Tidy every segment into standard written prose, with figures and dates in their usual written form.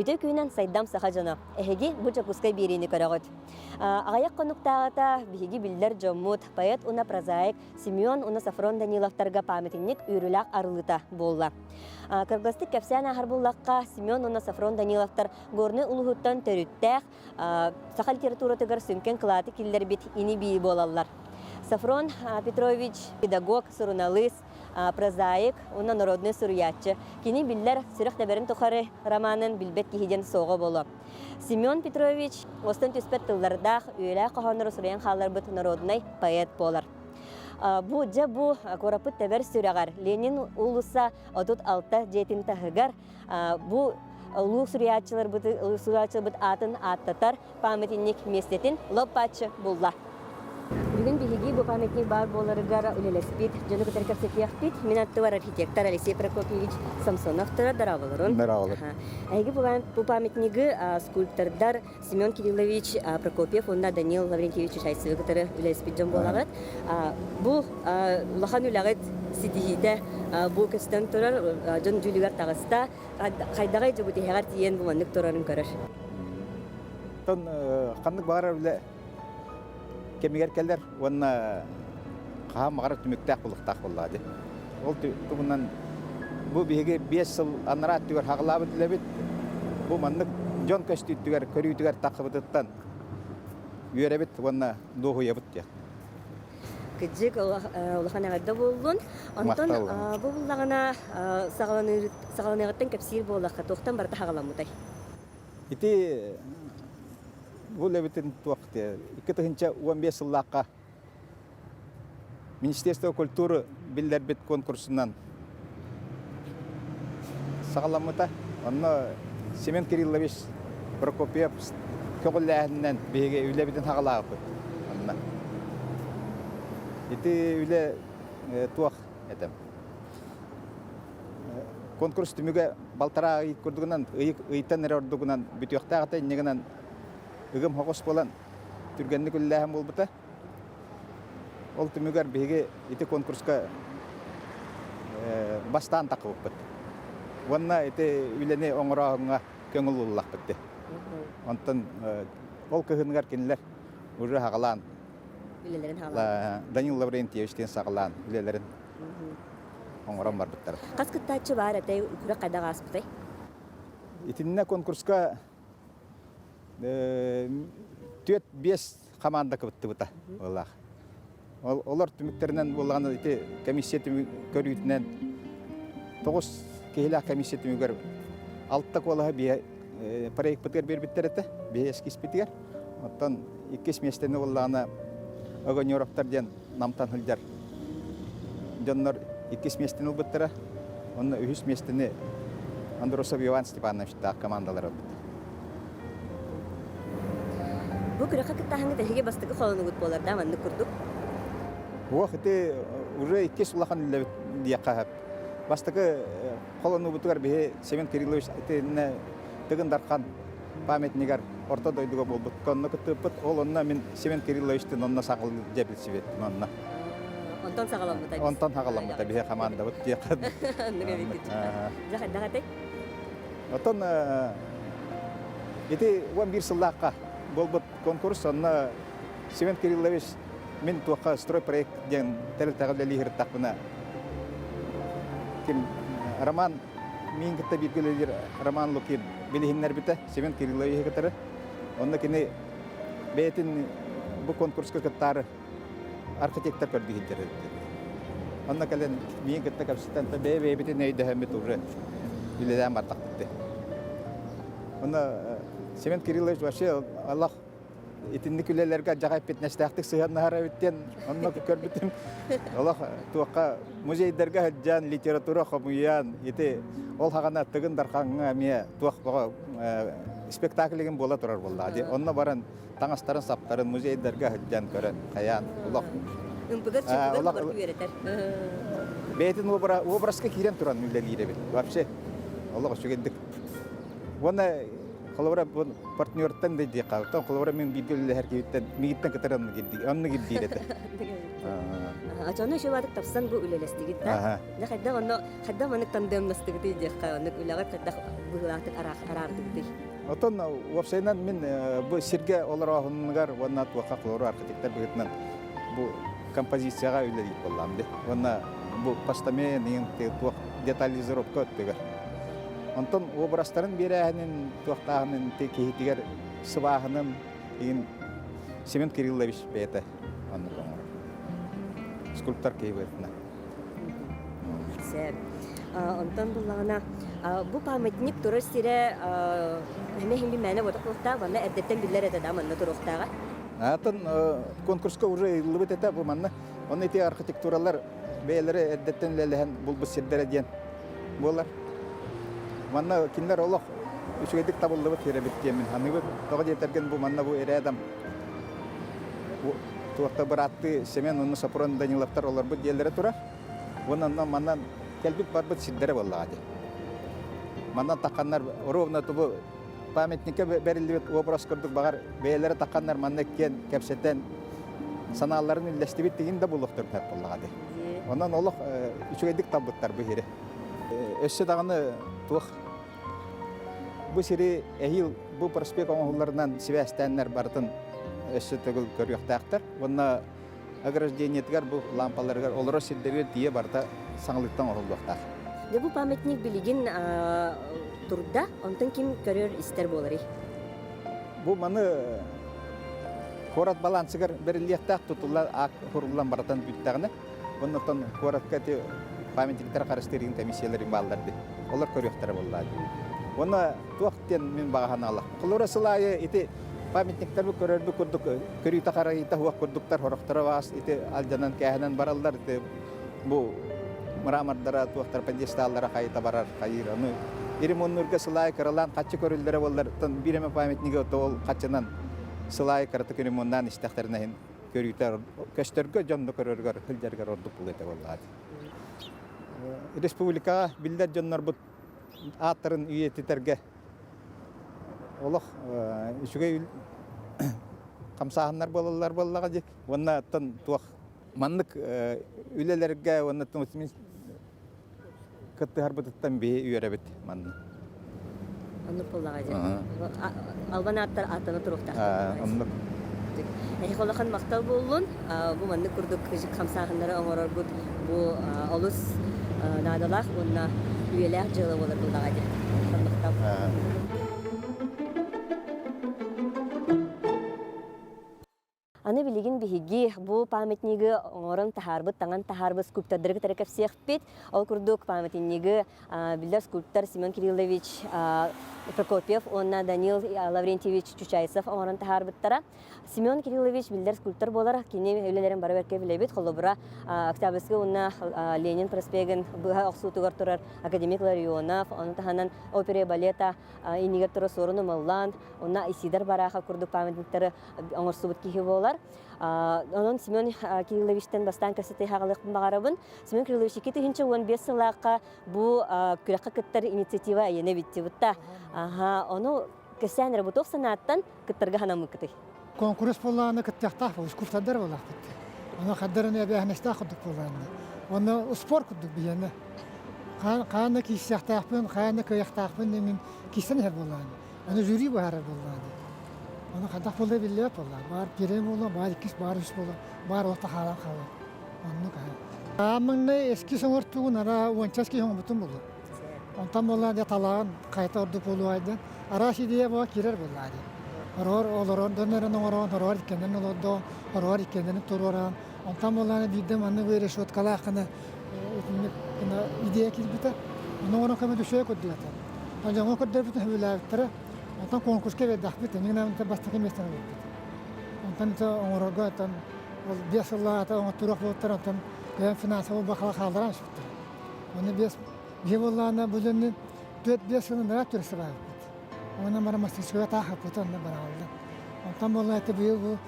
Үтүө күнүнэн сайдам саха дьоно! Эһиги бу Дьокуускай биэриини көрөҕүт. Аҕыйах хонуктааҕыта биһиги биллэр дьоммут, поэт уонна прозаик Семен уонна Софрон Даниловтарга памятник үөрүүлээх арыллыыта буолла. Кыргызтык кэпсээн ааһар буллахха, Семен уонна Софрон Даниловтар Горнай улууһуттан төрүттээх саха литературатыгар сүҥкэн кылааты киллэрбит ини-бии буолаллар. Софрон Петрович педагог, суруналыыс, прозаик уонна народнай суруйааччы. Кини биллэр «Сүрэх тэбэрин тухары» романын билбэт киһи диэн суоҕа буолуо. Семен Петрович уостан түспэт тыллардаах, үйэлээх хоһооннору суруйан хаалларбыт народнай поэт буолар. Бу дьэ бу куораппыт тэбэр сүрэҕэр Ленин уулусса 36 дьиэтин таһыгар бу улуу суруйааччыларбыт суруйааччыларбыт аатын ааттатар памятник миэстэтин лоп-бааччы булла. Бүгүн биһиги бу памятник баар буоларыгар үлэлэспит дьону кытары кэпсэтиэхпит. Мин аттыбар архитектор Алексей Прокопьевич Самсонов турар. Дорооболорун. Дорооболор. Эһиги бу памятнигы скульптордар Семен Кириллович Прокопьев уонна Данил Лаврентьевич Чачайцевы кытары үлэлэспит дьон буолаҕыт. Бу улахан үлэҕит ситиһиитэ бу көстөн турар дьон дьүүлүгэр таҕыста. Хайдаҕай дьэ бу тиһэҕэр тиийэн бу маннык турарын көрөр. Оттон ханнык баҕарар үлэ кэмигэр кэлэр уонна хаһан баҕарар түмүктээх буолуохтаах буоллаҕа дии. Ол туһунан бу биһиги 5 сыл анараа өттүгэр хаҕылаабыт үлэбит бу маннык дьон көстүүтүгэр, көрүүтүгэр тахсыбытыттан үөрэбит уонна дуоһуйабыт диэх. Кырдьык улахан эҕэрдэ буоллун. Онтон бу буллаҕына саҕаланыаҕыттан кэпсиир буоллахха, туохтан барыта хаҕаламмытай? Ити бу үлэбитин туох 2015 сыллаахха Министерство культуры биллэрбит конкурсунан саҕаламмыта. Онно Семен Кириллович Прокопьев көҕүлээһининэн биһиги үлэбитин хаҕалаабыппыт. Онно. Ити үлэ туох этэ? Конкурс түмүгэ балтараа ый курдугунан, ыйтан эрэ ордугунан бүтүөхтээх этэ, инньэ гынан ыгым хоҕус буолан түргэнник үлэлээһин буолбута. Ол түмүгэр биһиги ити конкурска бастаан таххыбыппыт. Уонна ити үлэни оҥорооһуҥҥа көҥүл ыллахпыт дии. Онтон ол кыһыныгар кинилэр уже хаҕалаан үлэлэрин хаалаан Данил Лаврентьевич диэн саҕалаан үлэлэрин оҥорон барбыттара. Хас кыттааччы баар этэй, күрэх хайдах ааспытай? Итиннэ конкурска 4-5 хамаанда кыбыттыбыта буоллаах. Олор түмүктэринэн буоллаҕына ити комиссия көрүүтүнэн 9 киһилээх комиссия түмүгэр алта куолаһы биэ проекпытыгар биэрбиттэр этэ, биэ эскизпитигэр. Оттон иккис миэстэни буоллаҕына Огонеровтар диэн Намтан сылдьар дьоннор иккис миэстэни ылбыттара. Онно үһүс миэстэни Андросов Иван Степановичтаах командалар ылбыт. Бу күрэххэ кыттааһыҥҥыт эһиги бастакы холонугут буолар да маннык курдук? Уох ити уже иккис улахан үлэбит диэххэ сөп. Бастакы холонуубутугар биһи Семен Кириллович итиннэ Тыгын Дархан памятнигар орто дойдуга буолбут онно кыттыыппыт. Ол онно мин Семен Кирилловичтын онно саҕал дьэ билсибиттим онно. Онтон саҕаламмыта. Онтон саҕаламмыта биһи хамаандабыт диэххэ. Оннук эбиккит. Дьэ хайдах этэй? Оттон ити 11 сыллаахха буолбут конкурс онно Семен Кириллович мин туохха стройпроект диэн тэрилтэҕэ үлэлии сырыттахпына ким Роман миин кытта бииргэ үлэлиир Роман Лукин билиһиннэрбитэ Семен Кирилловиһы кытары. Онно кини бэйэтин бу конкурска кыттаары архитектор көрдүү сылдьар эбит. Онно кэлэн миин кытта кэпсэтэн бэйэ-бэйэбитин өйдөһөммүт уже үлэлээн бардахпыт. Онно Семен Кириллович вообще Аллах итинник үлэлэргэ дьаҕай эппиэтинэстээхтик сыһыаннаһар эбит диэн онно көрбүтүм. Олох туохха музейдарга сылдьан, литература хомуйан, ити ол хаҕана Тыгын Дархаҥҥа эмиэ туох бөҕө спектаклигин буола турар буоллаҕа дии. Онно баран таҥастарын саптарын музейдарга сылдьан көрөн, хайаан олох Ымпыгар чымпыгар үөрэтэр. Бэйэтин образка киирэн туран үлэлиир эбит. Вообще олох үчүгэйдик. Уонна. Холобура, бу партнертан да диэххэ, оттон холобура мин бииргэ үлэлэһэр киһиттэн миигиттэн кытары оннук ирдиир, оннук ирдиир этэ. Очону еще баатык тапсан бу үлэлэстигит да? Дьэ хайдах онно хайдах маннык тандемнастыгытый диэххэ, оннук үлэҕит хайдах быһыылаахтык араардыгытый? Оттон уопсайынан мин бу сиргэ олорооһунугар уонна туохха холобура архитектор быһыытынан бу композицияҕа үлэлиир буоллаам дии. Уонна бу постамент туох детализировка өттүгэр. Онтон образтарын биэрээһинин, туохтааһынын киһитигэр сыбааһынын игин Семен Кириллович бэйэтэ оннук оҥорор. Скульптор киһи быһыытынан. Сөп. Онтон буллаҕына бу памятник турар сирэ эмэ иһин мээнэ буотах буолуохтаах, манна эрдэттэн биллэр этэ да манна туруохтааҕа. Атын конкурска уже ыйыллыбыт этэ бу манна. Онно ити архитектуралар бэйэлэрэ эрдэттэн үлэлэһэн булбут сирдэрэ диэн буолар. Манна кинилэр олох үчүгэйдик табыллыбыт сир эбит диэммин саныыбын. Тоҕо диэтэргин бу манна бу рядом туохта бырааттыы Семен уонна Сопрон Даниловтар олорбут дьиэлэрэ турар. Уонна онно манан кэлбит барбыт сирдэрэ буоллаҕа дии. Манан тахханнар ровно тубу памятникка бэриллибит образ курдук баҕар бэйэлэрэ тахханнар манна киэн кэпсэтэн санааларын үллэстибит тигин да булуохтарын сөп буоллаҕа дии. Онон олох үчүгэйдик талбыттар бу сири. Өссө даҕаны туох бу сири эһиил бу проспект оҥоһулларынан сибээстээннэр барытын өссө төгүл көрүөхтээхтэр. Уонна ограждениетыгар бу лампаларыгар олорор сирдэригэр тиийэ барыта саҥалыттан оҥоһуллуохтаах. Дьэ бу памятник билигин турда, онтон ким көрөр-истэр буоларый? Бу маны куорат балансыгар бэриллиэхтээх тутуллар аак хуруллан барытан бүттэҕинэ, оннуттан куоракка ити памятниктар харыстыырын комиссияларын бааллар дии. Олор көрүөхтэрэ буоллаа дии. Уонна туох диэн мин баҕа санаалаах. Холобура сыл аайы ити памятниктарбы көрөрбүт курдук көрүүтэ-харайыыта суох курдуктар сорохторо баас ити алдьанан кээһэнэн бараллар ити бу мрамордара туохтар пьедесталлара хайыта барар хайыыр ону ремоннуурга сыл аайы кыралаан хаччы көрүллэрэ буоллар биир эмэ памятнигы ол хаччынан сыл аайы кыратык ремоннаан истэхтэринэ иһин көрүүтэ көстөргө дьонно көрөргөр сылдьаргар ордук буолуо этэ буоллаҕа республикаҕа биллэр дьоннорбут ааттарын үйэтитэргэ олох үчүгэй хамсааһыннар буолаллар буоллаҕа дии уонна оттон туох маннык үлэлэргэ уонна кыттыһарбытыттан биһи үөрэбит манна. Оннук буоллаҕа дии. Албан ааттар ааттана туруохтаахтар. Оннук. Эһиги улахан махтал буоллун. Бу маннык курдук хамсааһыннары оҥороргут бу олус наадалаах уонна үйэлээх дьыала буолар буоллаҕа дии. Улахан махтал. Аны билигин биһиги бу памятнигы оҥорон таһаарбыт, таҥан таһаарбыт скульптордары кытары кэпсиэхпит. Ол курдук памятнигы биллэр скульптор Семен Кириллович Прокопьев уонна Данил Лаврентьевич Чучайцев оҥорон таһаарбыттара. Семен Кириллович биллэр скульптор буолар, кини үлэлэрин бары бэркэ билэбит. Холобура, Октябрьскай уонна Ленин проспегын быһа охсуутугар турар академик Ларионов, ону таһынан опера и балета иннигэр турар Суорун Омоллоон, уонна Исидор Барахов курдук памятниктары оҥорсубут киһи буолар. Онон Семен Кирилловичтан бастаан кэпсэтии хаалыахпын баҕарабын. Семен Кириллович 2015 сыллаахха бу күрэххэ кыттар инициатива эйиэнэ бүттүбүт Аха, ону кэпсээн эрэ бу туох санааттан кыттарга санаммыккытый? Конкурс буоллаҕына кыттыахтаах скульптордар буоллахпыт. Ону хардарын эбээһинэстээх курдук буоллаҕына. Онно спорт курдук биһиэнэ. Хаана киирсиэхтээхпин, хаана кыайыахтаахпын диэн киирсэн иһэр буоллаҕына. Аны жюри быһаарар буоллаҕына. Ону хайдах буолла биллибэт буолла. Баар первый буолла, баар иккис, баар үс буолла, баар орто хаалан хаалар. Оннук аһа. Маҥнай эскиз оҥортугун ара уонча эскиз оҥорбутум буолла. Онтон буолла дьэ талаҕын хайта ордук буолуо диэн араас идея буола киирэр буолла дии. Хороҕор олорон донорон оҥорон, хороҕор иккэннэрин олордон, хороҕор иккэннэрин туруоран, онтон буоллаҕына биирдэ маннык решеткалаах гына итинник гына идея киирбитэ. Ону оҥорон көмө үчүгэй курдук этэ. Дьоҥҥо көрдөрбүтүн сөбүлээбиттэрэ. Онтон конкурска биэрдэхпит, эмиэ бастакы миэстэни ылбыппыт. Онтон ити оҥорорго оттон ол биэс сыллааҕыта оҥотторуох буолуттар, онтон бэйэм финансовый бакала хаалларан испиттэр. Оны биэс биһи буоллаҕына бу дьонну түөрт-биэс сылын ыраах түрөсө баайбыт. Уонна бара мастерскойга таахаппыт онно барааллар. Онтон буолла ити быйыл бу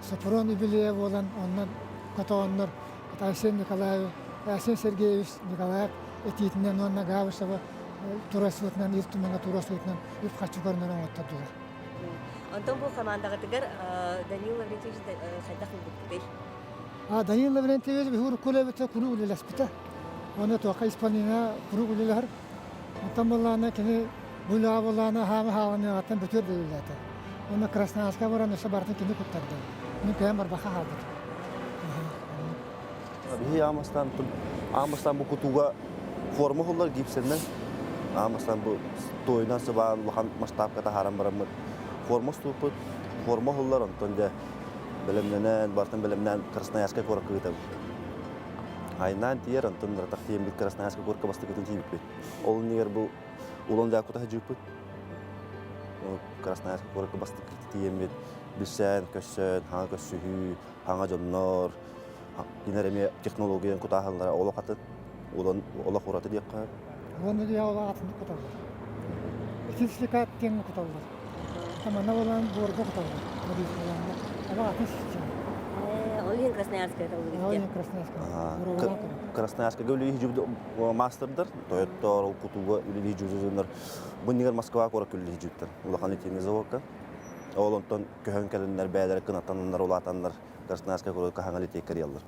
Сопрун юбилейа буолан онно котооннор Айсен Николаев, Айсен Сергеевич Николаев этиитинэн уонна Габышева Тура суутунан, Ил Түмэҥҥэ тура суутунан үп-харчы көрүнэр оҥоттордулар. Онтон бу хамаандаҕытыгар Данил Лаврентьевич хайдах ылбыккытый? Данил Лаврентьевич биһи урукку үлэбитэ куруук үлэлэспитэ. Уонна туохха исполнение куруук үлэлэһэр. Оттон буоллаҕына кини бу үлэҕэ буоллаҕына хаама хааланыаҕыттан бүтүөр да үлэлээтэ. Уонна Красноярска баран өссө барытын кини куттарда. Мин кыайан барбакка хаалбытым. Биһи аамастаан аамастаан бу кутууга форма уһуллар гипсэннэн аамастаан бу туойунан сыбаан улахан масштабка таһааран бараммыт форма устууппут форма уһуллар онтон дьэ бэлэмнэнэн бартан бэлэмнээн Красноярскай куоракка ыытабыт. Айнаан тиийэр онтон ратах тиийэммит Красноярскай куоракка бастакытын тиийбиппит. Ол иннигэр бу Улан Дьаакута сылдьыбыппыт. Красноярскай куоракка бастакы тиийэммит билсэн, көссөн, хаҥа көссүһүү, хаҥа дьоннор, кинилэр эмиэ технологияны кутааһаллара олох атын, улан олох ураты диэххэ. Уонна дьиэ атыннык куталлар. Итинсикат диэн куталлар. Манна буолан буорга куталлар. Олох атын система. Ол иһин Красноярская Ол иһин Красноярская. Красноярскайга үлэлии мастердар, тойоттор, ол кутууга үлэлии дьүзүннэр. Бу иннигэр Москва куоракка үлэлии дьүттэр. Улахан итиини заводка. Ол онтон көһөн кэлэннэр бэйэлэрэ кынаттананнар улаатаннар Красноярскай куоракка хаҥа литейка диэллэр.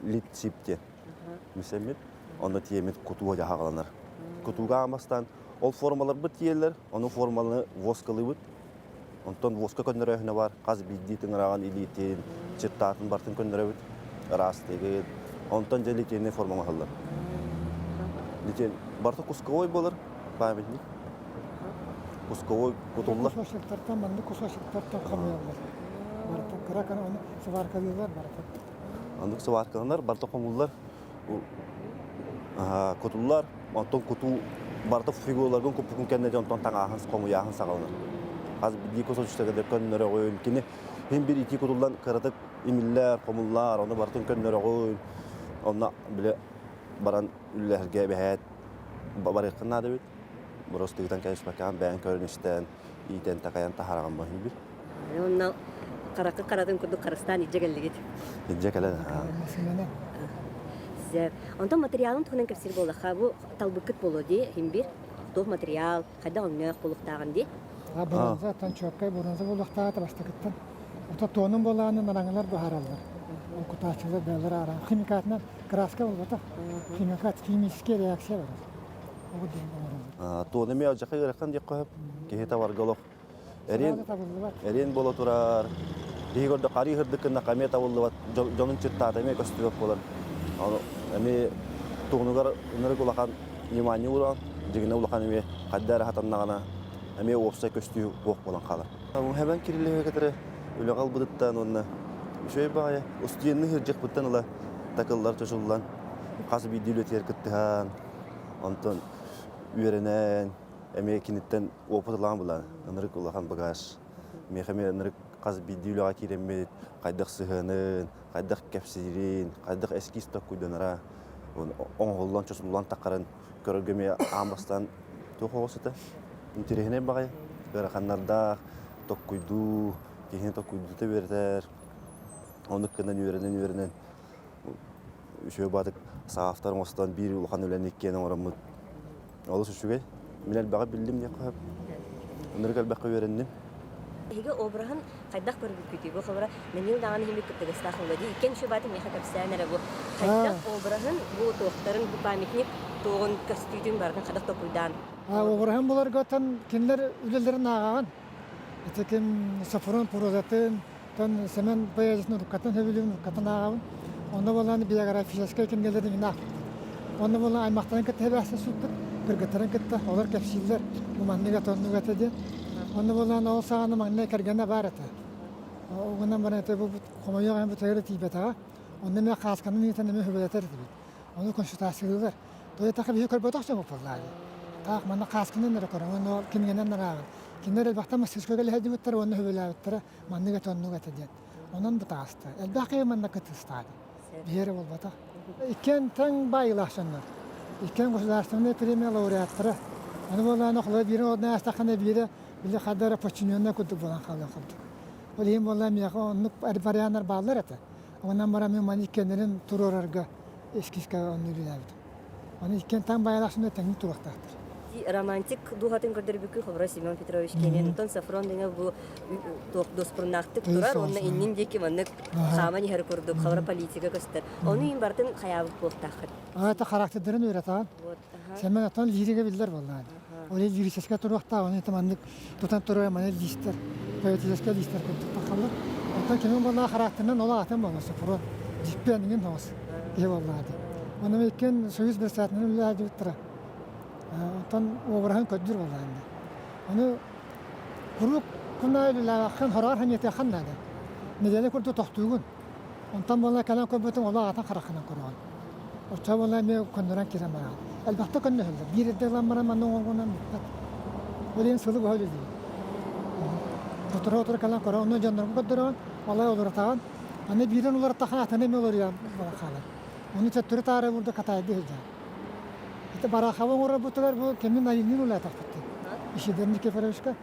Литсип диэн. Мисэммит. Онно тиэмит кутууга дьаһаҕаланар. Кутууга аамастаан ол формаларбыт тиэллэр, ону формаланы воскалыыбыт. Онтон воска көннөрөөһүнэ бар, хас биирдии тыҥыраҕын илиитин, чыттаатын бартын көннөрөбүт, ыраастыыгыт. Онтон дьэ литейный форма оҥоһуллар. Литейн барыта кусковой буолар, памятник. Кусковой кутуллар. Кусочектартан маннык кусочектартан хомуйаллар. Барыта кыра кыра ону сваркалыылар барыта. Оннук сваркаланар, барыта хомуллар. Кутуллар, онтон кутуу барыта фигураларгын куппукун кэннэ онтон таҥааһын хомуйааһын саҕаланар. Хас биирдии кусочектарга көннөрөҕүн, кини хин бир итии кутуллан кыратык имиллэр, хомуллар, ону барытын көннөрөҕүн. Онно бile баран үллэһэргэ эбэһээт барыаххын наада эбит. Просто ыытан кэбиспэккэҕин бэйэҥ көрөн истэн, иитэн такайан таһараҕын бу бир. Онно харакы харатын курдук харыстаан илдьэ кэллигит. Илдьэ кэлэн. Онтон материалын туһунан кэпсиир буоллахха, бу талбыккыт буолуо дии, иһин бир. Туох материал, хайдах өҥнөөх буолуохтааҕын дии. Бронза, оттон чуоккай бронза буолуохтааҕа бастакыттан. Ото туонун буолаанын араҥалар быһаараллар. Ол кутааччылар бэйэлэрэ араҥ. Химикатынан краска буолбатах. Химикат, химический реакция барар. Туону эмиэ алдьархай ыарахан диэххэ сөп. Киһи табарга олох эриэн, эриэн буола турар. Биһиги көрдөх арыы сырдык гыннахха эмиэ табыллыбат, дьонун чыттаата эмиэ көстүбэт буолар. Ону эмиэ тугунугар ынырык улахан внимание ууран, дьигинэ улахан эмиэ хайда эрэ хатаннаҕына эмиэ уопсай көстүү суох буолан хаалар. Хэбэн Кириллиһи кытары үлэҕэ ылбытыттан уонна үчүгэй баҕайы устудьуоннуу сылдьыахпыттан ыла такыллар чочуллан хас биирдии үлэтигэр кыттыһан Онтон үөрэнэн, эмиэ киниттэн опыт ылаан булан, ынырык улахан багаж. Миэхэ эмиэ ынырык хас биирдии үлэҕэ киирэммит, хайдах сыһыанын, хайдах кэпсиирин, хайдах эскиз токкуйданара, оҥоһуллан, чосуллан таххарын көрөргө эмиэ аан бастаан туох оҕо сыта. Интэриэһинэй баҕайы, ыараханнардаах, токкуйдуу, киһини токкуйдуута үөрэтэр. Оннук гынан үөрэнэн-үөрэнэн үчүгэй баатык саҕахтар оҥостон биир улахан үлэни иккиэн оҥороммут олус үчүгэй. Мин элбэҕи биллим диэххэ сөп. Ынырык элбэххэ үөрэнним. Эһиги обраһын хайдах көрбүккүтүй? Бу холобура Данил даҕаны иһин кыттыгастаах буолла дии. Иккиэн үчүгэй бааты миэхэ кэпсээн эрэ бу хайдах обраһын, бу туохтарын, бу памятник туоҕун, көстүүтүн барытын хайдах толкуйдаан? Обраһын буларга оттон кинилэр үлэлэрин ааҕаҕын. Ити ким Софрон прозатын, Оттон Сэмэн поэзиятын уруккаттан сөбүлүүбүн, уруккаттан ааҕабын. Онно буолан биографическай кинигэлэрин мин аахпыттым. Онно буолан аймахтарын кытта сибээсте суппут, кыргыттарын кытта олор кэпсииллэр, бу маннык этэ, оннук этэ диэн. Онно буолан ол саҕана маҥнай кэргэнэ баар этэ. Ол гынан баран этэ бу хомойуох иһин бутайга тиийбэтэҕэ. Онно эмиэ хаасканан ыытан эмиэ сөбүлэтэр этибит. Ону консультациялыылар. Тоҕо биһи көрбөтөх дьон буоллаҕа. Таах манна хаасканан эрэ көрөҥ, уонна кинигэнэн ааҕын. Кинилэр элбэхтэн мастерскойга үлэһэдибиттэр уонна сөбүлээбиттэрэ маннык этэ, оннук этэ диэн. Онон бытааста. Элбэх киһи манна кыттыстаҕа. Биһи эрэ буолбатах. Иккиэн тэҥ баайыылаах дьоннор. Иккиэн государственнай премия лауреаттара. Аны буоллаҕына холобура биирин одна аастаххына биирэ били ханна эрэ подчиненнай курдук буолан хаалыах курдук. Ол иһин буолла миэхэ оннук варианнар бааллар этэ. Онон баран мин маны иккиэннэрин туруорарга эскизка онну үлэлээбитим. Аны иккиэн таҥ баайалаах дьоннор тэҥник туруохтаахтар. Романтик дууһатын көрдөрбүккү Ховрой Семен Петрович киэнин, онтон Софрон Данилов бу туох дуоспуруннаахтык турар уонна иннин диэки маннык хааман иһэр курдук хабара политика көстөр. Ону иин барытын хайаабыт буолтааххыт. Это характердарын үөрэтаан. Семен отон лиригэ биллэр буоллаан. Ол лирическэ туруохтаах, оны маннык тутан турар маны листер, поэтическай листер курдук тахаллар. Оттон кимин буоллаа характерынан ол атын буолла Софрон. Дьиппиэн иҥин хоҕус киһи буоллаады. Оны иккен Союз председателин үлэлээдибиттара. Оттон обраһын көрдүр буоллаанна. Ону куруук күн үлэлээххин хороҕор ханьытыаххан наада. Нэдиэлэ курдук тохтуугун. Онтон буолла кэлэн көрбүтүҥ олох атын хараххынан көрөҕүн. Оччо буолла эмиэ көннөрөн киирэн бараҕын. Элбэхтэ көннөһөллөр. Биир эрдэ ылан баран манна оҥоргунан бүппэт. Ол иһин сылы быһа үлэлиир. Сотору-сотору кэлэн көрө, онно дьоннорго көрдөрөҕүн, балай уларытаҕын. Аны биирин уларыттахха атыны эмиэ уларыйан баран хаалар. Ону төттөрү-таары бурда катаайдыы сылдьар. Ити Барахова оҥорорбутугар бу кэмин айымньын улаатахпыт. Исидор Никифоровичка.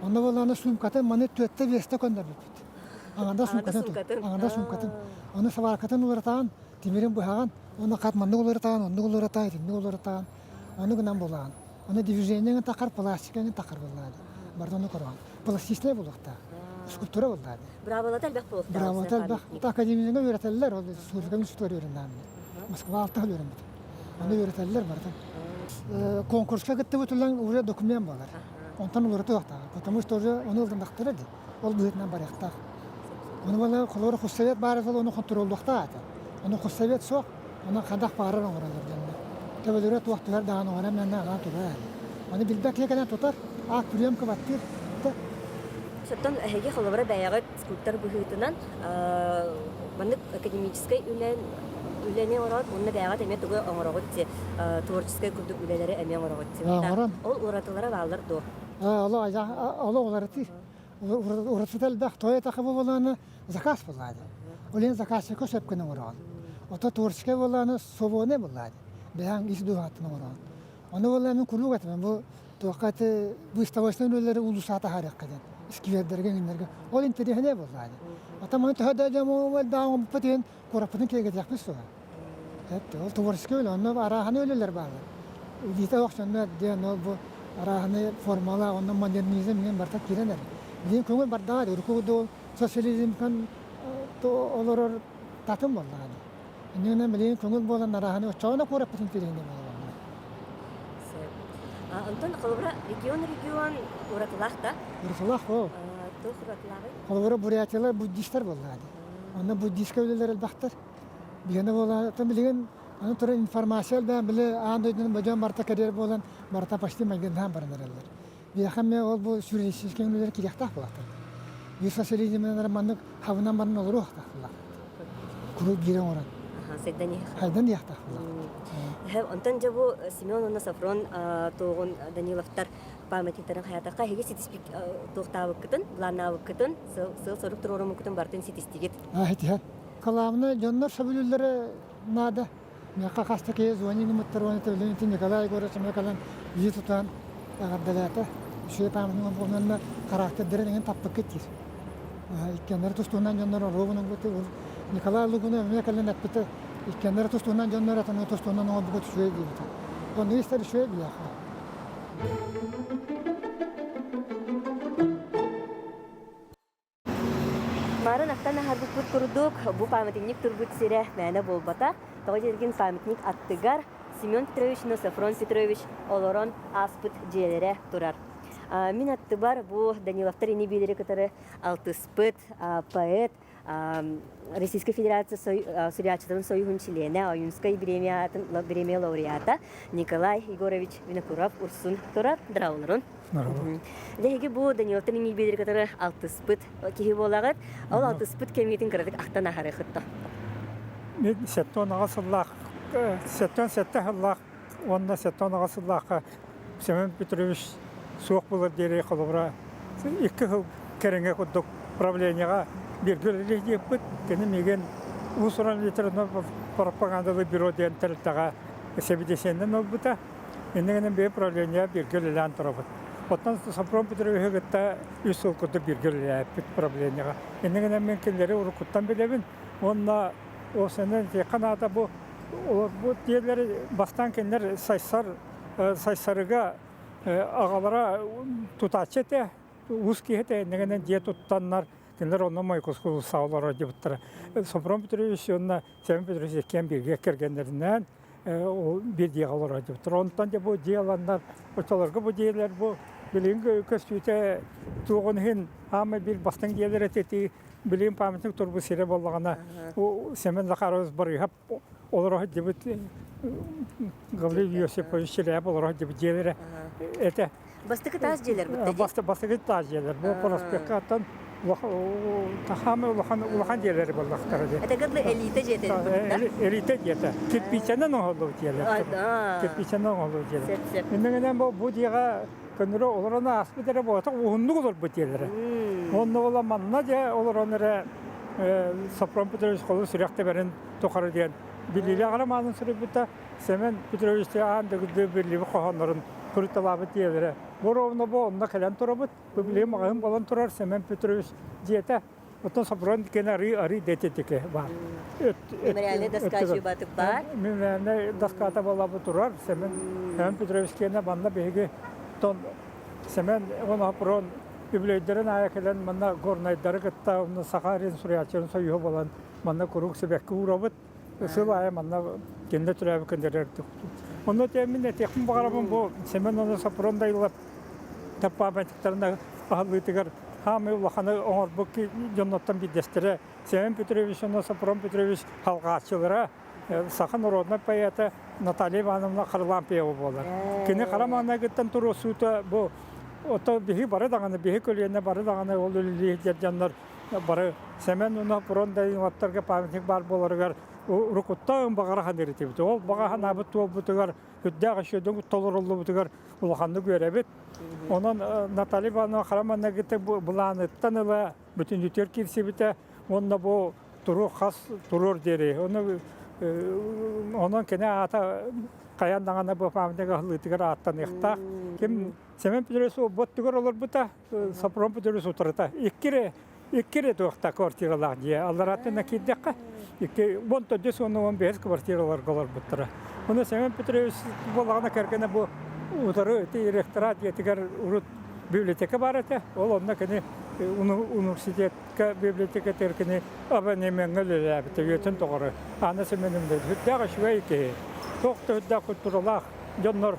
Онно буоллаҕына суумкатын маны түөртэ-биэстэ көннөрбүппүт. Аҥардас суумкатын, аҥардас суумкатын. Ону сваркатын уларытаҕын, тимирин быһаҕын, уонна хат маннык уларытаҕын, оннук уларытаҕын, итинник уларытаҕын. Ону гынан булаҕын. Ону движениеҥин тахар, пластикаҥын тахар буоллаҕа. Барыта ону көрөҕүн. Пластичнай буолуохтаах. Скульптура буоллаҕа. Браабылата элбэх буолуохтаах. Браабылата элбэх. Академияга үөрэтэллэр, ол Суфика институтугар үөрэннээммит. Москва алта сыл үөрэммитим. Аны үөрэтэллэр барытын. Конкурска кыттыбыт үлэҥ уже документ буолар. Онтон уларытыахтаах. Потому что уже ону ылыннахтара дии. Ол быһыытынан барыахтаах. Ону буолла холобура хозсовет баар этэ ону хонтуруоллуохтаах этэ. Ону хозсовет суох, онон хадах баарар оҥороллор дьонно. Төбөлөрө туох түһэр даҕаны оҥорон мээнэ аҕаан турар эһэ. Ону билбэт киһи кэлэн тутар, аак приемка баттыыр. Оттон эһиги холобура бэйэҕит скульптор быһыытынан маннык академическай үлэн үлэни оҥороҕут уонна бэйэҕит эмиэ тугу оҥороҕут дии творческай курдук үлэлэри эмиэ оҥороҕут дии. Оҥорон. Ол уратылара бааллар дуо? Олох уларытыы. Уратыта элбэх. Тоҕо этахха буоллаҕына заказ буоллаҕа дии. Ол иһин заказчикка сөп гына оҥороҕун. Ото творческай буоллаҕына свободнай буоллаҕа дии. Бэйэҥ ис дууһаҕыттан оҥороҕун. Ону буоллаҕына мин куруук этим бу туохха ити выставочнай үлэлэри уулуссаҕа таһаарыахха диэн сквердэргэ иҥиннэргэ. Ол интэриэһинэй буоллаҕа дии. Оттон маны төһө да дьон элбэҕи оҥорбуппут иһин куораппытын киэргэтиэхпит суоҕа. Ол творческай үлэ, онно арааһынай үлэлэр бааллар. Илиитэ суох дьонно диэн ол бу арааһынай формалаах, онно модернизм иҥэн барыта киирэн эрэр. Билигин көҥүл бардаҕа дии, урукку курдук социализмтан олорор татым буоллаҕа дии. Иннинэ билигин көҥүл буолан арааһынай оччоҕуна куораппытын тириһинэ буолар. Онтон холобура регион-регион уратылаах да? Уратылаах ол. Туох уратылааҕый? Холобура бурятиялар буддистар буоллаҕа дии. Онно буддистка үлэлэр элбэхтэр. Биһиэнэ буолан, билигин аны туран информация элбээн, били аан дойдуну бөдөөн барыта кэрийэр буолан, барыта почти майгыннаан баран эрэллэр. Биһиэхэ эмиэ ол бу сюрреалистическай үлэлэр киириэхтээх буолаахтар. Биир социализмынан маннык хабынан баран олоруохтаах буоллах. Куруук биири оҥорон. Сайдан иһиэхтээх буоллах. Онтон дьэ бу Семен уонна Софрон туоҕун Даниловтар памятниктарын хайатахха эһиги ситиспит туохтаабыккытын, былааннаабыккытын, сыал-сорук туруоруммуккутун барытын ситистигит. Ситиһэн. Кылаабына дьоннор сөбүлүүллэрэ наада. Миэхэ хас да киһи звонить гыммыттар уонна Ити Николай Егорович эмиэ кэлэн илии тутан эҕэрдэлээтэ. Үчүгэй пааматынньык уонна характердарын эҥин таппыккыт диир. Иккиэннэрэ тус-туһунан дьоннор оруобунан Николай Лугунов эмиэ кэлэн эппитэ иккиэннэрэ тус-туһунан дьоннор этэн тус-туһунан оҥорбуккут үчүгэй диэбитэ. Онно истэр үчүгэй биһиэхэ. Марын ахтан аһарбыппыт курдук, бу памятник турбут сирэ мээнэ буолбатах. Тоҕо диэтигин памятник аттыгар Семен Петрович уонна Софрон Петрович олорон ааспыт дьиэлэрэ турар. Мин аттыбар бу Даниловтар ини-биилэри кытары алтыспыт поэт, Российской Федерация суруйааччыларын союһун чилиэнэ, Ойуунскай премия лауреата Николай Егорович Винокуров Урсун турар. Здраволорун. Эһиги бу Даниловтан иҥиирбиэлэри кытары алтыспыт киһи буолаҕыт. Ол алтыспыт кэмҥитин кыратык ахтан аһарыахыт Мин 78 сыллаах, 77 сыллаах уонна 78 сыллаахха Семен Петрович суох буолар диэри холобура икки сыл кэриҥэ курдук правлениеҕа бииргэ үлэлиэхпит. Кини миигин уус-уран литературнай пропагандалыы бюро диэн тэрилтэҕэ сэбиэдиссэйинэн ылбыта. Инньэ гынан биһи правление бииргэ үлэлээн турабыт. Оттон Софрон Петровиһы кытта үс сыл курдук бииргэ үлэлээбиппит правлениеҕа. Инньэ гынан мин кинилэри уруккуттан билэбин уонна уопсайынан этиэххэ наада бу олорбут дьиэлэри бастаан кинилэр Сайсар Сайсарыга Аҕалара тутааччы этэ, уус киһи этэ, иннигинэн дьиэ туттаннар, кинилэр онно Мойкускул олорор диэбиттэрэ. Софрон Петрович уонна Семен Петрович иккиэн бииргэ кэргэннэринээн биир дьиэҕэ олорор диэбиттэр. Онтон дьэ бу дьиэ ыланнар, оччолорго бу дьиэлэр бу билигин көстүүтэ туоҕун иһин аамай биир бастыҥ дьиэлэр этэ билигин памятник турбут сирэ буоллаҕына Семен Захарович Барыыһап олоро сылдьыбыт Гаврил Иосифович Челяп олоро сылдьыбыт дьиэлэрэ этэ. Бастакы таас дьиэлэр бытта Бастакы таас дьиэлэр. Бу проспекка аттан хаамай улахан улахан дьиэлэри буоллахтара дии. Это кыдлы элита дьиэтэ Элита дьиэтэ. Кирпичэнэн оҥоһуллубут дьиэлэр. Кирпичэнэн оҥоһуллубут дьиэлэр. Иннигинэн бу бу дьиэҕэ көннөрү олорон ааспыт эрэ буолбатах уһуннук олорбут дьиэлэрэ. Онно буола манна дьэ олорон эрэ Сопром Петрович холу сүрэх тэбэрин тухары диэн биллиилээх романын суруйбута. Семен Петрович аан дойду биллибит хоһооннорун суруйталаабыт дьиэлэрэ. Бу ровно бу онно кэлэн турабыт. Бу билигин маҕаһыын буолан турар Семен Петрович дьиэтэ. Оттон Сопром кини арыы арыы дэтитики баар. Мемориальный доска чуйбатык баар. Мемориальный доската буолабы турар. Семен Семен Петрович киэнэ манна биһиги тон Семен Иванов үбүлүөйдэрин аайы кэлэн манна горнайдары кытта онно Саха суруйааччыларын союһа буолан манна куруук сибэкки уурабыт. Сыл аайы манна кинилэр төрөөбүт күннэригэр Онно мин этиэхпин баҕарабын бу Семен уонна Сопрон Дайылап памятниктарын аһыллыытыгар хаамай улаханы оҥорбут дьонноттон биирдэстэрэ Семен Петрович уонна Сопрон Петрович халҕааччылара саха народнай поэта Наталья Ивановна Харлампьева буолар. Кини хара маҥнайгыттан туруорсуута бу ото биһи бары даҕаны биһи көлүөнэ бары даҕаны ол үлэлиир дьоннор бары Сэмэн уонна Пурон Даниловтарга памятник баар буоларыгар уруккуттан баҕара саныыр этибит. Ол баҕа санаабыт туолбутугар, үрдээх өссө толоруллубутугар улаханнык үөрэбит. Онон Наталья Ивановна хара маҥнайгыттан былааныттан ыла бүтүннүүтүгэр киирсибитэ уонна бу туруох хас туруор диэри. Ону онон кини аата хайаан даҕаны бу памятник аһыллыытыгар ааттаныахтаах. Ким Семен Петрович боттугар олорбута, Сопром Петрович утарыта. Икки икки эрэ туохта квартиралаах дьиэ. Алларааттан киирдэххэ, икки уон төрдүс уонна уон бэһис квартираларга олорбуттара. Ону Семен Петрович буоллаҕына кэргэнэ бу утары ити ректорат дьиэтигэр урут библиотека баар этэ. Ол онно кини университетка библиотекатыгар кини абонемеҥҥа үлэлээбитэ үйэтин тоҕору. Анна Семеновна сүрдээх үчүгэй киһи. Туох да сүрдээх культуралаах дьоннор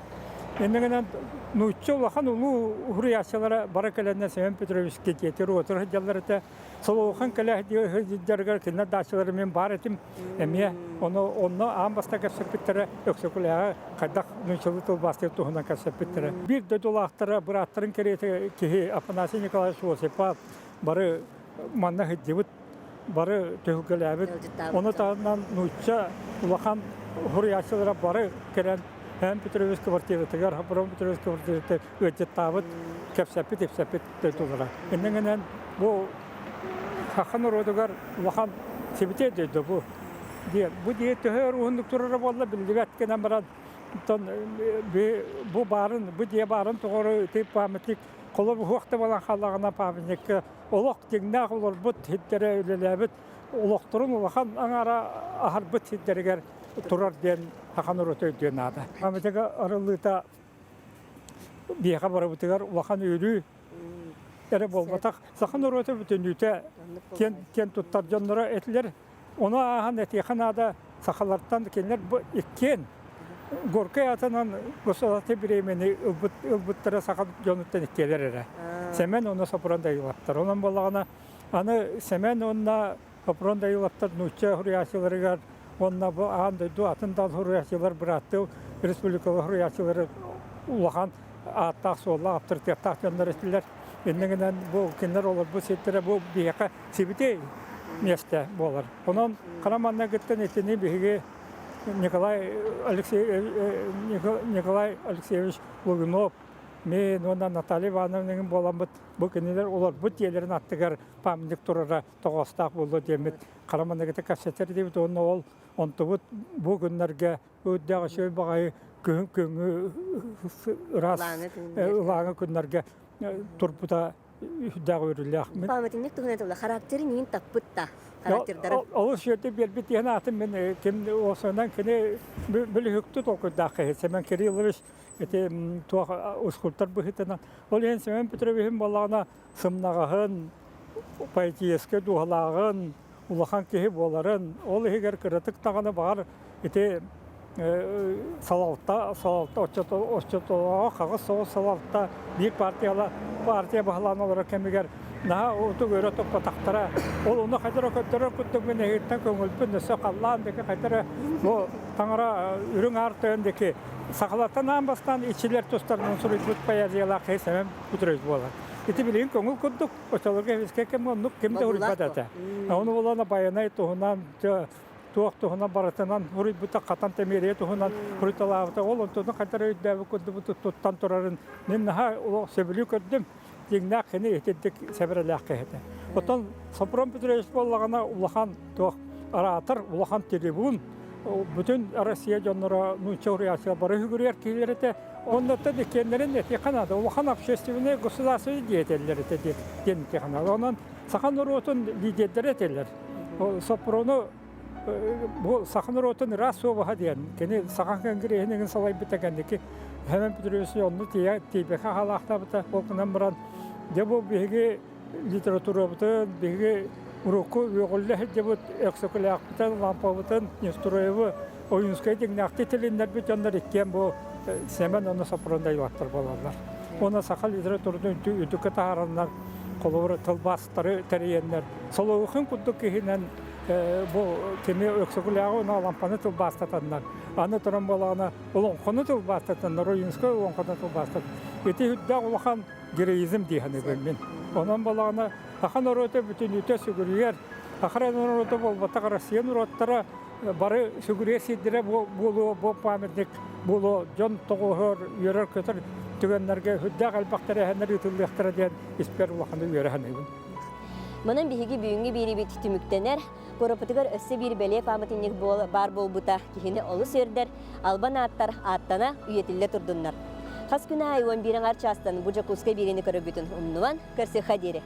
иннигинэн нуучча улахан улуу уһуруйааччылара бары кэлэннэр Семен Петровичка дьиэтигэр уотура сылдьаллар этэ. Солоухан кэлэ сылдьарыгар кинилэр даачалара мин баар этим. Эмиэ ону онно аан бастаан кэпсэппиттэрэ Өксөкүлээҕи хайдах нууччалыы тылбаастыыр туһунан кэпсэппиттэрэ. Биир дойдулаахтара бырааттарын кэриэтэ киһи Афанасий Николаевич Осипов бары манна сылдьыбыт, бары түһүлгэлээбит. Ону таһынан нуучча улахан суруйааччылара бары кэлэн Һэм Петрович квартиратыгар, Хабром Петрович квартиратыгар ыалдьыттаабыт, кэпсэппит-ипсэппит дойдулара. Иннинэн бу саха норуотугар улахан сибитиэй дойду бу. Диэн бу дии төһө өр уһуннук турара буолла биллибэт гынан баран оттон бу баарын бу дьиэ баарын тоҕору ити памятник холобур уһуох да буолан хааллаҕына памятникка олох дьиҥнээх олорбут сирдэрэ үлэлээбит олохторун улахан аҥаара аһарбыт сирдэригэр турар диэн саха норуота өйдүөн наада. Памятник арыллыыта биһиэхэ барыбытыгар улахан үөрүү эрэ буолбатах. Саха норуота бүтүннүүтэ киэн, киэн туттар дьонноро этилэр. Ону ааһан этиэхэ наада сахалартан кинилэр бу иккиэн Горькай аатынан государственнай бириэмэни ылбыт, ылбыттара саха дьонуттан иккиэлэр эрэ. Сэмэн уонна Сопрун Дайылаттар. Онон буоллаҕына аны Сэмэн уонна Сопрун Дайылаттар нуучча суруйааччыларыгар уонна бу аан дойду атын да суруйааччылар бырааттыы республикалар суруйааччылары улахан ааттаах-суоллаах, авторитеттаах дьоннор этилэр. Иннигинэн бу кинилэр олорбут сирдэрэ бу биһиэхэ сибитей миэстэ буолар. Онон хара маннагыттан итини биһиги Николай Алексеевич, Николай Алексеевич Лугинов, мен уонна Наталья Ивановна буоламмыт бу кинилэр олорбут дьиэлэрин аттыгар памятник турара тоҕоостоох буолуо диэммит хара маннагыта кэпсэтэр диэбит уонна ол онтубут бу күннэргэ үрдээх үчүгэй баҕайы күһүн күҥҥү ыраас ылааҥы күннэргэ турбута үрдээх үөрүүлээх. Памятник туһунан этэ характерын иин таппыт да характердарын. Олус үөрдэ биэрбит диэн аатын мин ким осонан кини бөлүһүктүү толкуйдаах киһи Семен Кириллович. Ити туох скульптор быһыытынан. Ол иһин Семен Петровиһым буоллаҕына сымнаҕаһын, поэтическай дууһалааҕын, улахан киһи буоларын, ол иһигэр кыратык даҕаны баҕар ити салалта, салалта оччотооҕу хаҕыс соҕус салалта биир партияла партия баһылаан олорор кэмигэр наһаа утук өрө туппатахтара. Ол ону хайдара көрдөрөр курдук мин эһигиттэн көҥүлбүн өссө халлаан диэки хайдара бу таҥара үрүҥ аар тойон диэки сахалартан аан бастаан иччилэр тустарынан суруйбут поэзиялаах киһи Сэмэн Петрович буолар. Ити билигин көҥүл курдук оччолорго эбискэ кэмҥэ оннук ким да уруйбат этэ. Ону буолан Байанай туһунан туох туһунан барытынан уруйбута хатан тэмиэрийэ туһунан уруйталаабыта ол онтуну хайдах өйдөөбүт курдук туттан турарын мин наһаа олох сөбүлүү көрдүм. Дьиҥнээх кини итинник сэбэрэлээх киһи этэ. Оттон Сопром Петрович буоллаҕына улахан туох оратор, улахан трибун, бүтүн Россия дьонноро нуучча уруйааччылар бары үгүрүйэр киһилэр этэ. Оннуттан иккиэннэрин этиэххэ наада. Улахан общественнай государственный деятеллэр этэ диэн этиэххэ наада. Онон саха норуотун лидердэрэ этилэр. Сопрону бу саха норуотун ыраас суобаһа диэн кини саха конгреһин салайбыта кэнники Семен Петрович онну тиийбэккэ хаалаахтаабыта. Ол гынан баран дьэ бу биһиги литературабытын, биһиги урукку үөҕүллэ сылдьыбыт Өксөкүлээхпитин, Лампабытын, Неустроевы, Ойуунскай дьиҥнээхтик тилиннэрбит дьоннор иккиэн бу Сэмэн уонна Сопрун Дайылаттар буолаллар. Уонна саха литературатын үрдүккэ таһаараннар, холобур, тылбаастары тэрийэннэр, Солоухин курдук киһинэн бу кими Өксөкүлээҕи уонна Алампаны тылбаастатаннар, аны туран буолаҕына олоҥхону тылбаастатаннар, Ойуунскай олоҥхону тылбаастатан. Ити үрдээх улахан героизм дии саныыбын мин. Онон буоллаҕына саха норуота бүтүннүүтэ сүгүрүйэр, саха норуота буолбатах Россия норуоттара бары сүгүрүйэр сирдэрэ буолуо, бу памятник буолуо, дьон тоҕуоһар, үөрэр-көтөр түгэннэргэ сүрдээх элбэх тэрээһиннэр ыытыллыахтара диэн испэр улаханнык үөрэ саныыбын. Манан биһиги бүгүҥҥү биэриибит түмүктэнэр. Куораппытыгар өссө биир бэлиэ пааматынньык баар буолбута киһини олус үөрдэр, албан ааттар ааттана, үйэтиллэ турдуннар. Хас күн аайы 11 аҥар чаастан бу Дьокуускай биэриини көрөргүтүн умнубан, көрсүөххэ диэри.